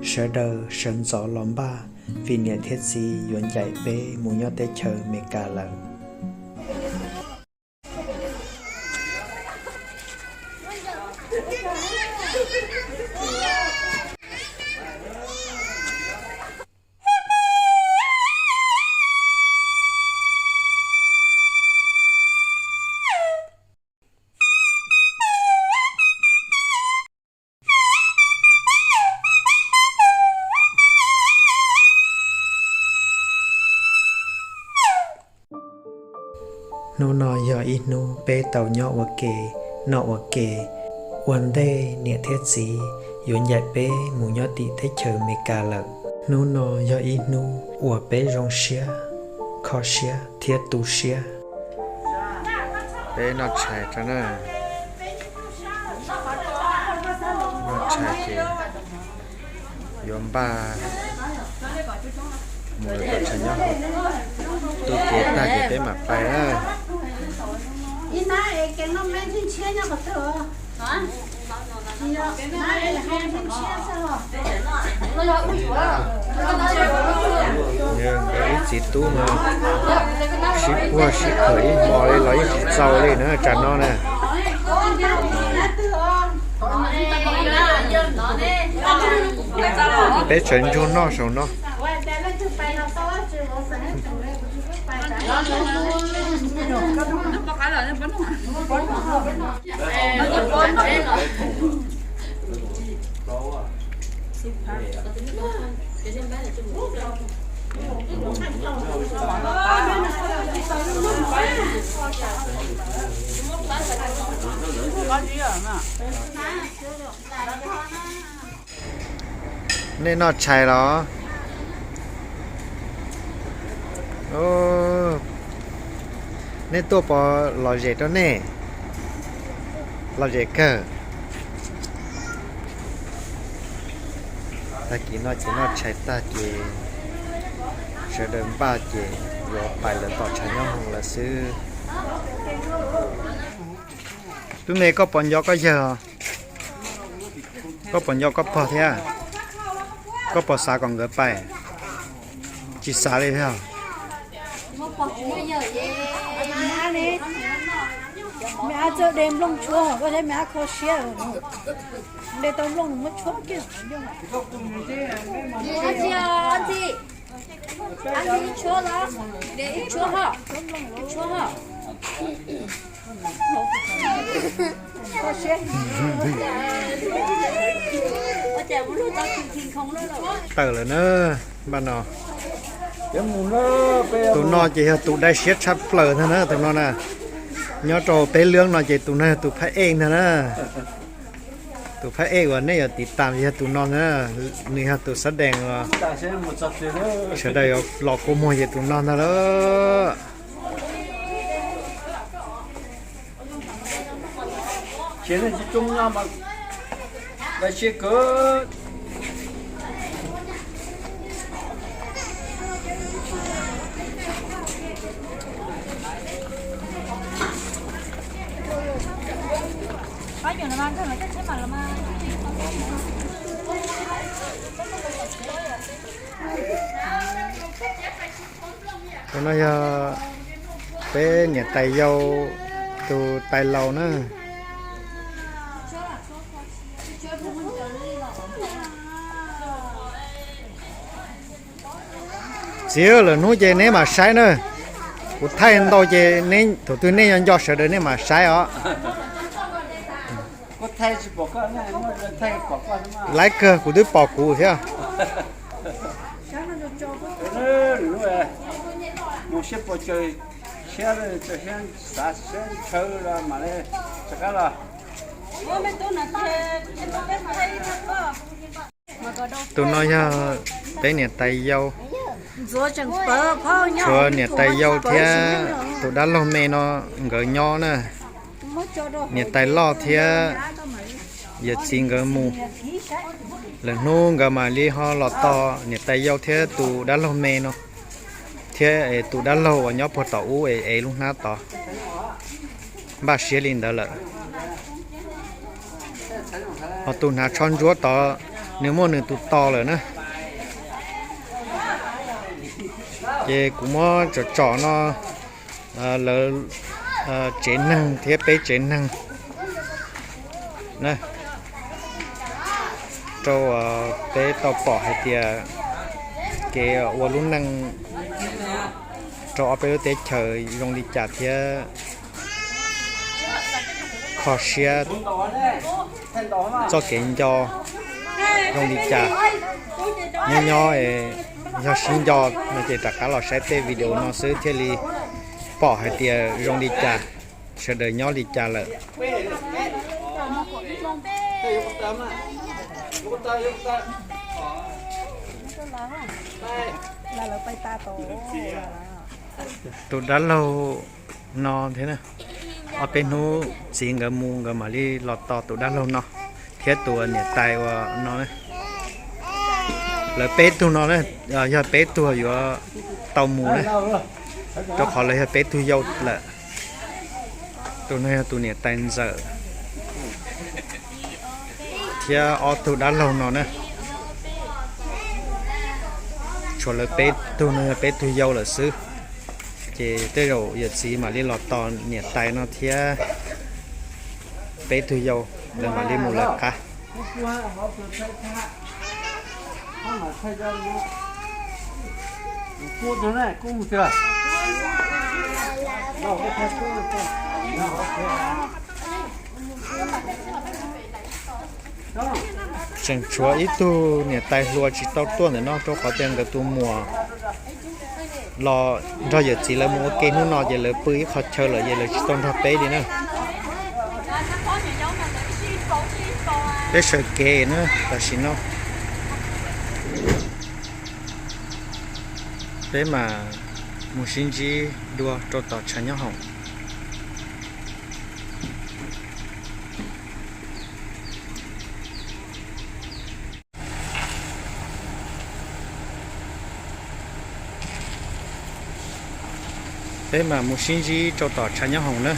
Sawv daws sawv ntxov los npaj, vim niam thiab txiv yuav ncaim peb mus nyob teb chaws Amelikas lawm. Hnub no yog ib hnub peb tau nyob ua ke, noj ua ke, ua ntej niam thiab txiv yuav ncaim peb mus nyob tim teb chaws Amelikas lawm. Hnub no yog ib hnub uas peb zoo siab, kho siab thiab tu siab. Peb noj tshais tso na. Noj tshais ces yuav npaj mus lawm tom tshais nyob hauv. Tu cev tag ces peb mam pais na. Nkawd ib txiv tub no sib puag sib khawm ib hmo li los yeej tsis txaus li na tsam no na. Peb tshawv ntsuag noj saum no. Nej noj tshais los? Nej tuaj pov lom zem rau nej. Lom zem kawg. Tag kis no ces noj tshais tag ces sawv daws npaj ces yuav pais lawv tom tshav nyob hoom lawm xwb. Tub me, koj puas nco koj yawg? Koj puas nco koj pog thiab? Koj puas xav kom nkawd pais? Tsis xav li thiab. Me ab txawj de nplooj tshuab, koj thiab me ab kho siab. De tau nplooj muab tshuab kiag. Tawm lawm na, npaj no. Tus no ces yog tus dai siab tshaj plaws ntag na, tus no na. Nyob rau peb lub no ces tus no yog tus phab ej ntag na. Tus phab ej uas nej yuav tiv tas yog tus no na, nws yog tus xab dees uas sawv daws yuav los kua muag ces tus no ntag lauj. Tus no yog peb niam tais yau tus tais laus na. Txiv, lwm hnub ces neb mam saib na. Kuv thaij ntau ces thaum twg nej nco nco sawv daws nej mam saib os. Laiv kawg, kuv twb pom kuv thiab. Tus no yog peb niam tais yau. Tshuav niam tais yau thiab tus dab laug me no nkawd nyob na. Niam tais loj thiab yawm txiv nkawd mus. Lwm hnub nkawd mam li ho los tos niam tais yau thiab tus dab laug me no, thiab tus dab laug uas nyob puag tom ub es ev lub hnab tod. Npaj siab li ntawd lawm. Ho tus hnav tsho ntsuab tod Nws muaj nws tus tos lawm na. Ces kuv muab tsom tsom no, lawv tsev neeg thiab peb tsev neeg na, rau peb tau pom hais tias kev ua lub neej rau ob peb lub teb chaws zoo li cas thiab kho siab txoj kev nco zoo li cas. Nyob nyob yog sib nco no ces rov qab los saib tej video no xwb thiaj li pom hais tias zoo li cas, sawv daws nyob li cas lawm. Tus dab laug no thiab, ob peb hnub txiv nkawd mus nkawd mam li los tos tus dab laug no thiab tus niam tais uas no. Lawv peb tug no na, yog peb tug yuav tau mus na, rau qhov lawv yog peb tug yau lawm. Tus no yog tus niam tais ntxawm thiab ob tug dab laug no na. Tshuav lawv peb tug no yog peb tug yau lawm xwb, ces tej zaum yawm txiv mam li los tos niam tais no thiab peb tug yau, lawv mam li mus lawv qab. Tseem tshuav ib tug niam tais hluas tsis tau tuaj ntawm no rau qhov tias nkawd tus muam los nrog yawm txiv lawv mus ua ke hnub no ces lawv pw ib qho chaw lawm ces lawv tsis tau nrog peb li na. Peb sawv kev na tam sim no. Peb mam mus sib ntsib dua rau tom tshav nyob hoom. Peb mam mus sib ntsib rau tom tshav nyob hoom na.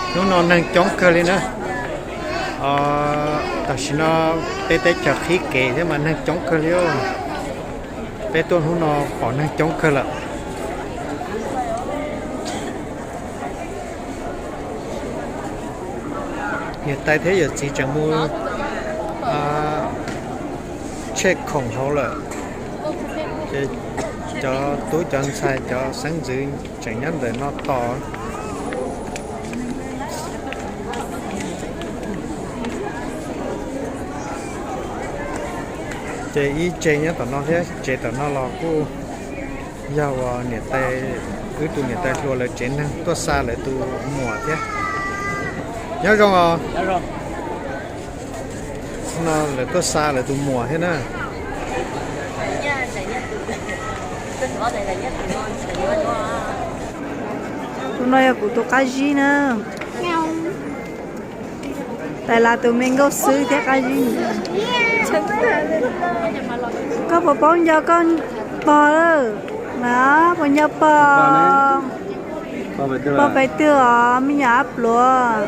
Hnub no neeg coob kawg li na. Tam sim no peb teb chaws qhib kev thiab mas neeg coob kawg li. Peb tuaj hnub no pom neeg coob kawg lawm. Niam tais thiab yawm txiv tseem mus tshej khoom hauv lawm, ces cov tub cov ntxhais cov xeeb ntxwv tseem nyob ntawm no tos. Ces ib tsev nyob tom no thiab tsev tom no los kuj yog uas niam tais, wb tus niam tais hluas lawv tsev neeg tuaj xa lawv tus muam thiab. Nyob zoo os. No lawv tuaj xa lawv tus muam thiab na. Tus no yog kuv tus qab zib na. Tais Las tus me nkauj xwb thiab qab zib. Koj puas paub nco koj pog lawm? Mas puas nco pog? Pog pem twg os, me nyuam ab pluav.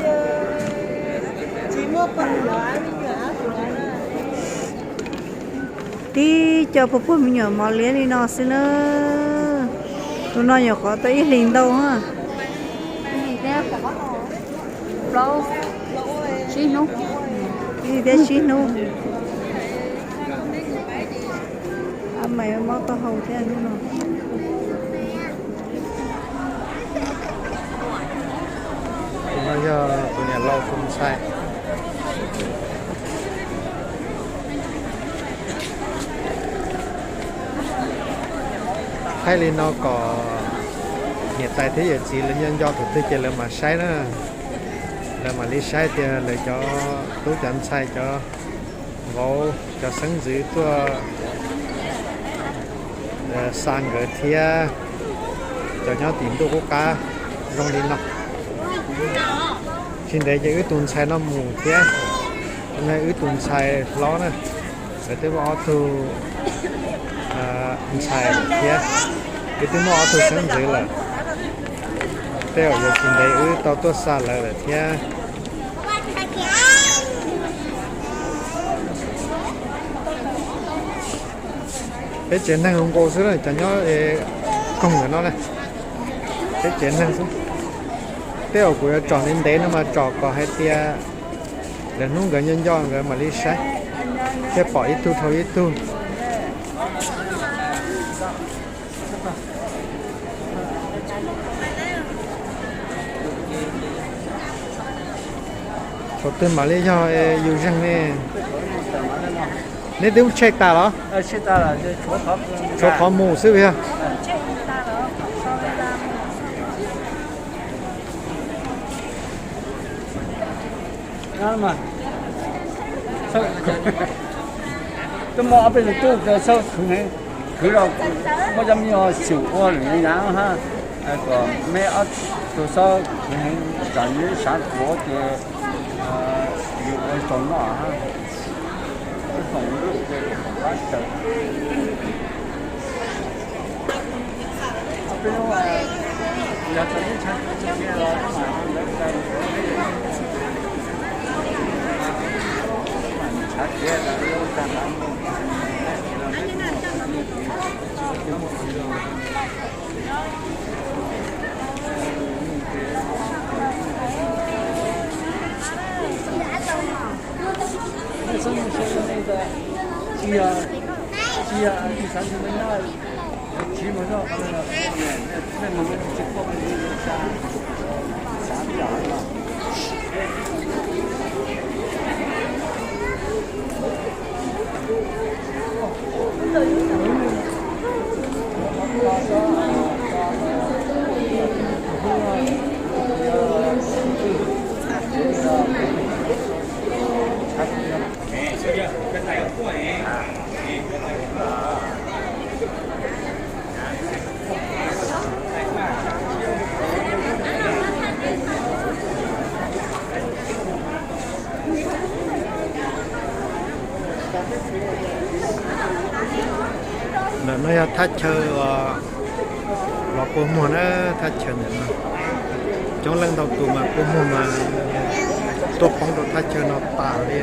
Tib co puag puag me nyuam mos liab li no xwb na. Tus no nyuam qhuav tau ib hlis ntau na. Ib hlis thiab tsib hnub. Ab, mas mob taub hau thiab hnub no. Tus no yog tus niam laus tus ntxhais. Thaij li no kom niam tais thiab yawm txiv lawv nco nco tus twg ces lawv mam saib na. Lawv mam li saib tias lawv cov tub cov ntxhais cov vauv cov xeeb ntxwv tuaj xa nkawd thiab cov nyob tim ntuj qub qab zoo li no. Tsis ntev ces wb tus ntxhais no mus thiab, wb tus ntxhais hlob na, lawv twb muaj ob tug ntxhais lawm thiab, wb twb muaj ob tug xeeb ntxwv lawm. Tej zaum yuav tsis ntev wb tau tuaj xa lawv lawm thiab. Peb tsev neeg zoo nkaus xwb na, cov nyob koog ntawm no na, peb tsev neeg xwb. Tej zaum kuv yuav tsom ntev ntev no mas tsom kom hais tias lawv hnub nkawd nco nco nkawd mam li saib, thiaj pom ib tug dhau ib tug. Thaum twg mam li yog yus zeeg ne? Neb twb check tas los? Tshuav qhov mus xwb yog. Twb muaj ob peb tug tub xab khwv heev, khwv los muaj cov me nyuam xyaum ua lwm yam hab, kom meb ob tug xab khwv heev, tsam yus sav kuav ces yus ua tsaug noj hab. Ntawm no yog thaj chaw los kua muag na, thaj chaw ntawm no. Coob leej ntau tus mas kua muag mas tuaj poob rau thaj chaw no tas li.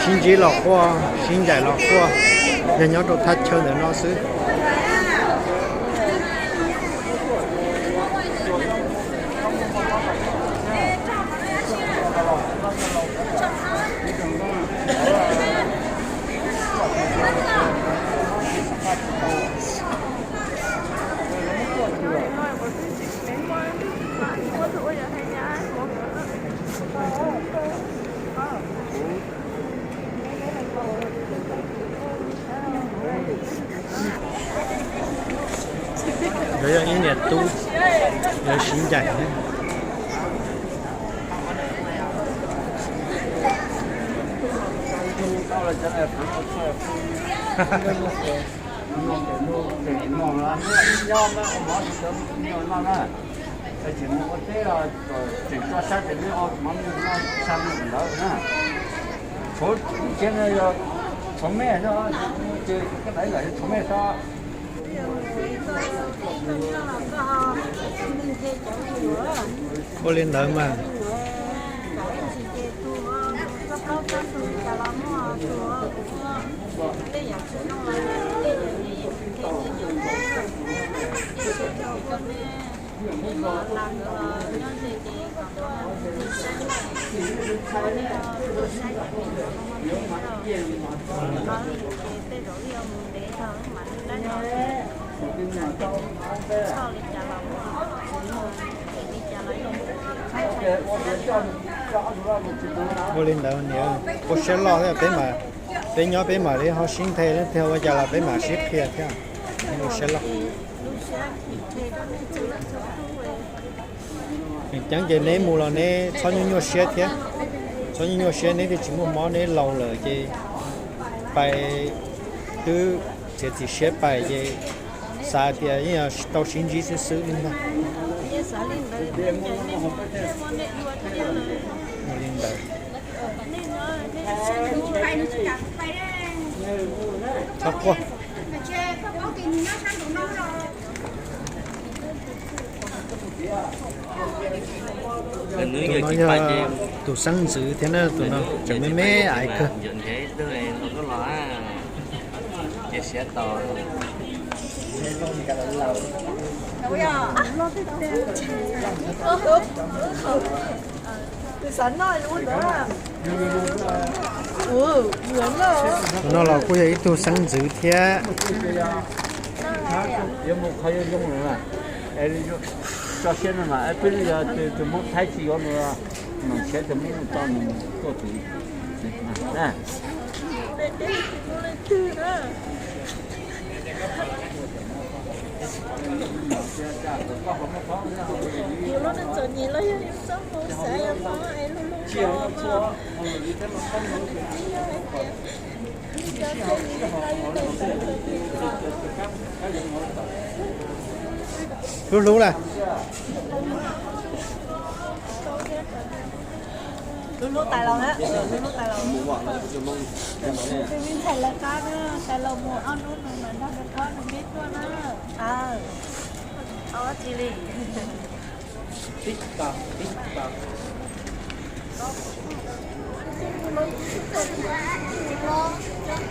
Sib ntsib los quaj, sib ncaim los quaj, yog nyob rau thaj chaw ntawm no xwb. Nkawd yog ib niam tub, nkawd sib ncaim thiab. Ua li ntawd mas. Ua li ntawd niam, ua siab loj thiab, peb mam, peb nyob peb mam li ho sib nthe thiab, ua cas los peb mam sib qhia thiab. Ua siab loj. Ceeb ces neb mus los neb txhob nyuaj nyuaj siab thiab, txhob nyuaj nyuaj siab, neb twb tsis muaj mob, neb laus lawm ces pais twb txiav txim siab pais ces xav tias yeej yuav tau sib ntsib xwb xwb li ntag. Li ntawd. Txhob quaj. Tus no yog tus xeeb ntxwv thiab na, tus no tseem me me aiv kawg. Tus no los kuj yog ib tug xeeb ntxwv thiab. Yuav mus qhov yuav zoo lawm, tso siab no mas peb yog tus Hmoob Thaib tsis yuav nws, nws siab tus Hmoob to nws tuaj tiv. Hlub hlub na. Hlub hlub tais laus na, hlub hlub tais laus. Tus me ntxhais lawv qab na, tais laus mus ob hnub nws mam nrog nws pog nws me tuaj na. Tsis li.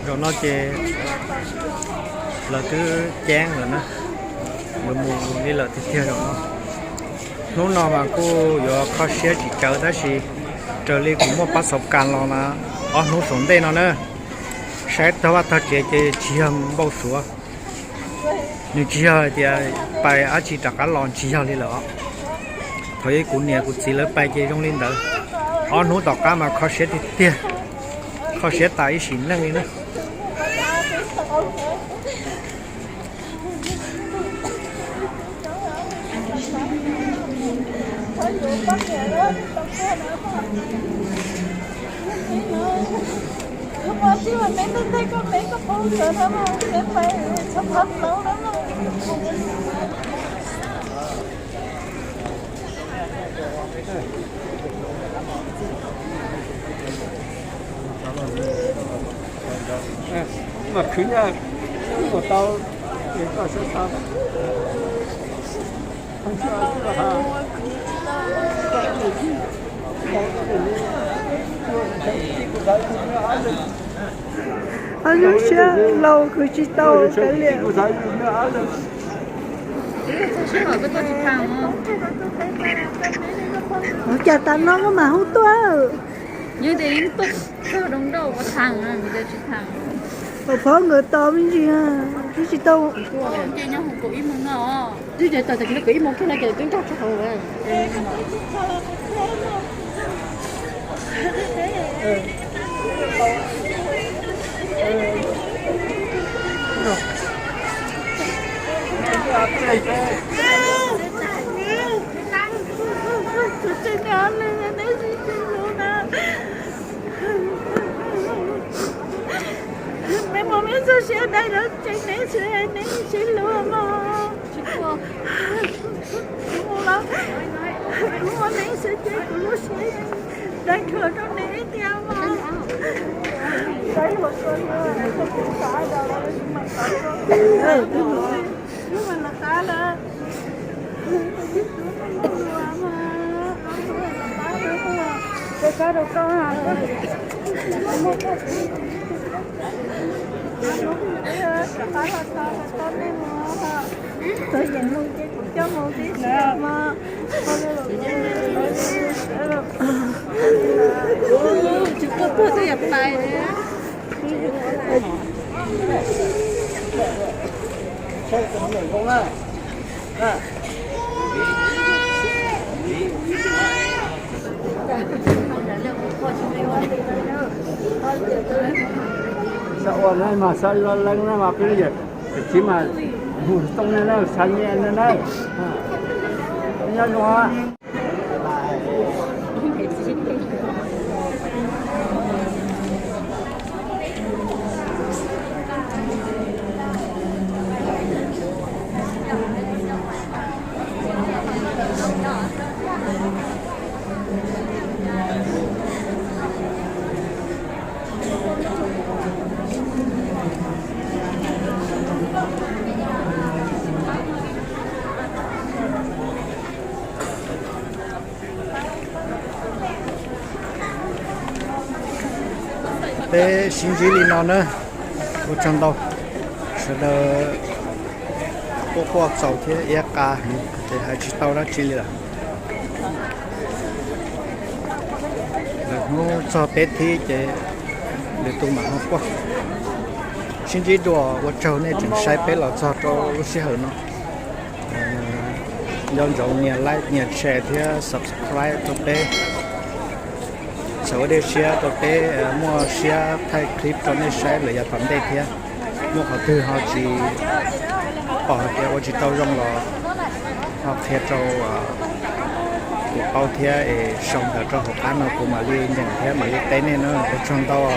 Zaum no ces lawv twb ceeb lawm na, yuav mus li lawm tiag tiag zaum no. Hnub no mas kuj yuav kho siab tsis tsawg tab sis raws li kuv muaj pab xauv kas los mas ob hnub saum ntej no na, saib tag vaj tag tsev ces tsis yog npau suav. Nws tsis yog hais tias pais dab tsi rov qab los, tsis yog li lawm os. Thaum ub kuv niam kuv txiv lawv pais ces zoo li ntawd. Ob hnub tom qab mas kho siab tiag tiag, kho siab tas ib sim neej li na. Mas khwv nyaj ua tau, koj sab tau. Ob lub siab laus khwv tsis tau kav liam. Ua cas tas no koj mam hu tuaj? Pom phob nkawd tos me ntsis, twb tsis tau. Twb tau tag kis no kaum ib moos kiag no ces twb nkag rau hauv. Mej muaj mej txoj sia dai rau tsev, neb tsis, neb tsis luag mog. Kuv mus los, kuv muaj neb xwb ces kuv lub siab dai rhuav rau neb tiag mog. Wb mam los qab lawm. Tsis koj puag twb yam pais. Xav ua na mas xav ua leej na mas peb yawm txiv mas mus too na na, xav nyiam na na. Nyob zoo. Peb sib ntsib li no na, ua tsaug ntau. Sawv daws quaj quaj txaus thiab iab qa heev ces hais tsis tau dab tsi li lawm. Lwm hnub txog peb thib ces lwm tus mam ho quaj. Sib ntsib dua, ua tsaug nej tseem saib peb los txog rau lub sij hawm no. Nco ntsoov nias like, nias share thiab subscribe rau peb. Txhawm ua dej siab rau peb muaj siab thaij clip rau nej saib lawm yav tom ntej thiab. Muaj qhov twg ho tsis pom hais tias ua tsis tau zoo los ho qhia rau kuv paub thiab es sau ntawv rau hauv qab no kuv mam li nyeem thiab mam li teb nej na. Ua tsaug ntau os.